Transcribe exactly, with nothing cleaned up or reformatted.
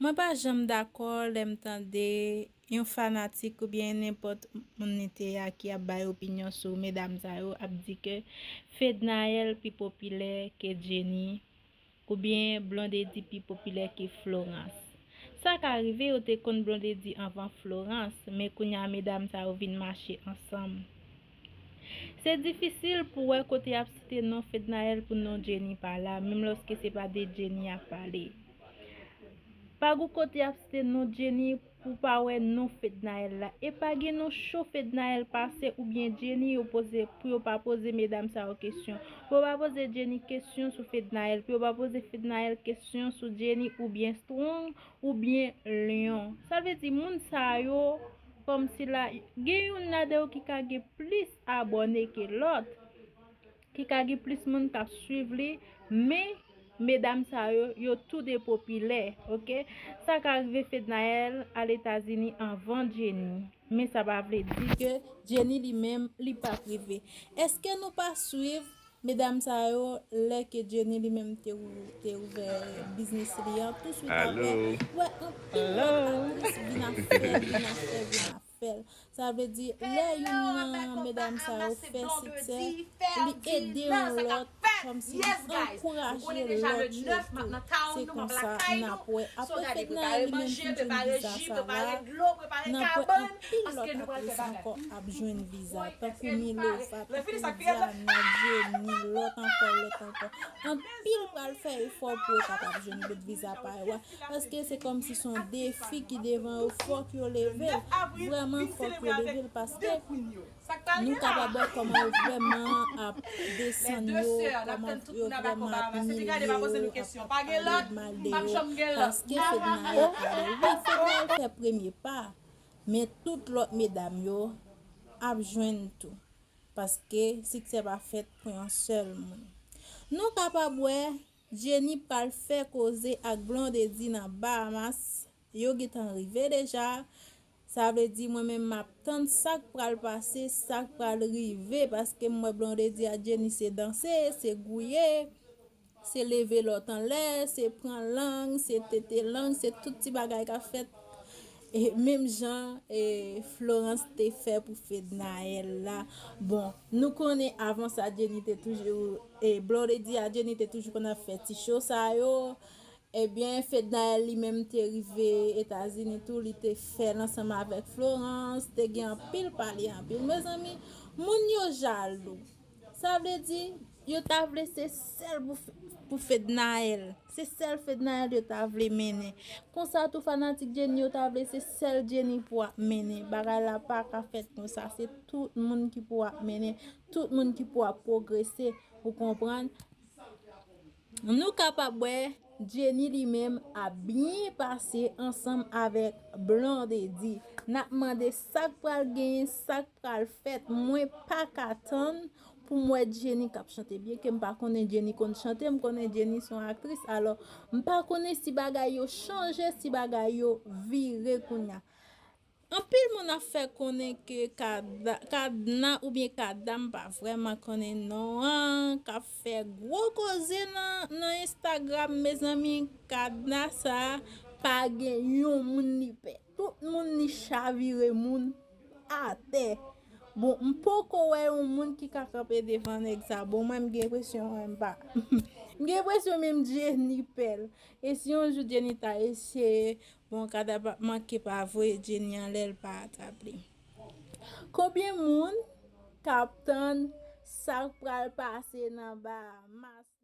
Mwen pa janm dakò lè m tande yon fanatik oubyen nenpòt moun li te ye a ki ap bay opinyon sou medam sa yo ap di ke Fednaelle pi popilè ke Jenny oubyen Blondedy pi popilè ke Florence. Sa ka rive yo te konn Blondedy anvan Florence, men kounye a medam sa yo vin mache ansanm. Se difisil pou wè kote y ap site non Fednaelle pou non Jenny pa la, menm lòske se pa de Jenny y ap pale. Pa gon kote y ap site non Jenny pou pa wè non Fednaelle la. E pa gen non cho Fednaelle pase oubyen Jenny yo poze pou yo pa poze medam sa yo kesyon. Pou yo pa poze Jenny kesyon sou Fednaelle, pou yo pa poze Fednaelle kesyon sou Jenny oubyen Strong oubyen Lion. Sa vle di moun sa yo kòmsi la gen youn ladan yo ki ka gen plis abòne ke lòt, ki ka gen plis moun k ap swiv li, men medam sa yo, yo tou de popilè, oke? Sa ka rive Fednaelle al Etazini anvan Jenny, men sa pa vle di ke Jenny li menm, li p ap rive. Èske nou pa swiv medam sa yo lè ke Jenny li menm te ou-, te ouvè biznis li an, touswit apre, wè anpil lòt aktris vin ap fè, vin ap fè, vin ap fè l. Sa vle di, lè youn nan medam sa yo fè siksè, li ede yon lòt, kòmsi li ankouraje lòt yo tou. Se konsa n ap wè. Apre Fednaelle li menm fin jwenn viza sa la, n ap wè anpil lòt aktris ankò ap jwenn viza, tankou Milova, tankou Diana, Jenny, lòt ankò, lòt ankò. Anpil pral fè efò pou yo kapab jwenn bout viza pa yo a. Paske se kòmsi se yon defi ki devan yo, fòk yo leve l. Vrèman, fòk yo leve l, paske nou kapab wè kòman yo vrèman ap desann yo, kòman yo vrèman ap imilye yo, ap pale mal de yo, paske Fednaelle ale. Wi, Fednaelle fè premye pa, men tout lòt medam yo ap jwenn tou, paske siksè pa fèt pou yon sèl moun. Nou kapab wè Jenny pral fè koze ak Blondedy nan Bahamas. Yo gentan rive deja. Sa vle di mwen menm m ap tann sa k pral pase, sa k pral rive, paske m wè Blondedy ak Jenny se danse, se gouye, se leve lòt anlè, se pran lang, se tete lang, se tout ti bagay k ap fèt. E menm jan, e, Florence te fè pou Fednaelle la. Bon, nou konnen avan sa Jenny te toujou, e, Blondedy ak Jenny te toujou konn ap fè ti cho sa yo. Ebyen, Fednaelle li menm te rive Etazini tou, li te fè l ansanm avèk Florence, te gen anpil pale, anpil. Mezanmi, moun yo jalou. Sa vle di, yo ta vle se sèl pou, pou Fednaelle. Se sèl Fednaelle yo ta vle mennen. Konsa tou fanatik Jenny yo ta vle se sèl Jenny pou ap mennen. Bagay la pa ka fèt konsa. Se tout moun ki pou ap mennen. Tout moun ki pou ap pwogrese. Ou konprann? Nou kapab wè Jenny li menm ap byen pase ansanm avèk Blondedy. N ap mande sa k pral genyen, sa k pral fèt. Mwen pa ka tann pou m wè Jenny k ap chante. Byenke m pa konnen Jenny konn chante, m konnen Jenny se yon aktris. Alò, m pa konnen si bagay yo chanje, si bagay yo vire kounye a. Anpil moun ap fè konnen ke Kada-, Kadna oubyen Kada, m pa vrèman konnen non an, k ap fè gwo koze nan, nan Instagram, mezanmi, Kadna sa pa gen yon moun li pè. Tout moun li chavire moun atè. Bon, m poko wè yon moun ki ka kanpe devan nèg sa. Bon, mwen m gen enpresyon mwen m pa. M gen enpresyon menm Jenny pè l. E si yon jou Jenny ta eseye, bon, Kada p ap manke pa voye Jenny anlè l pa atrap li. Konbyen moun k ap tann sa k pral pase nan Bahamas?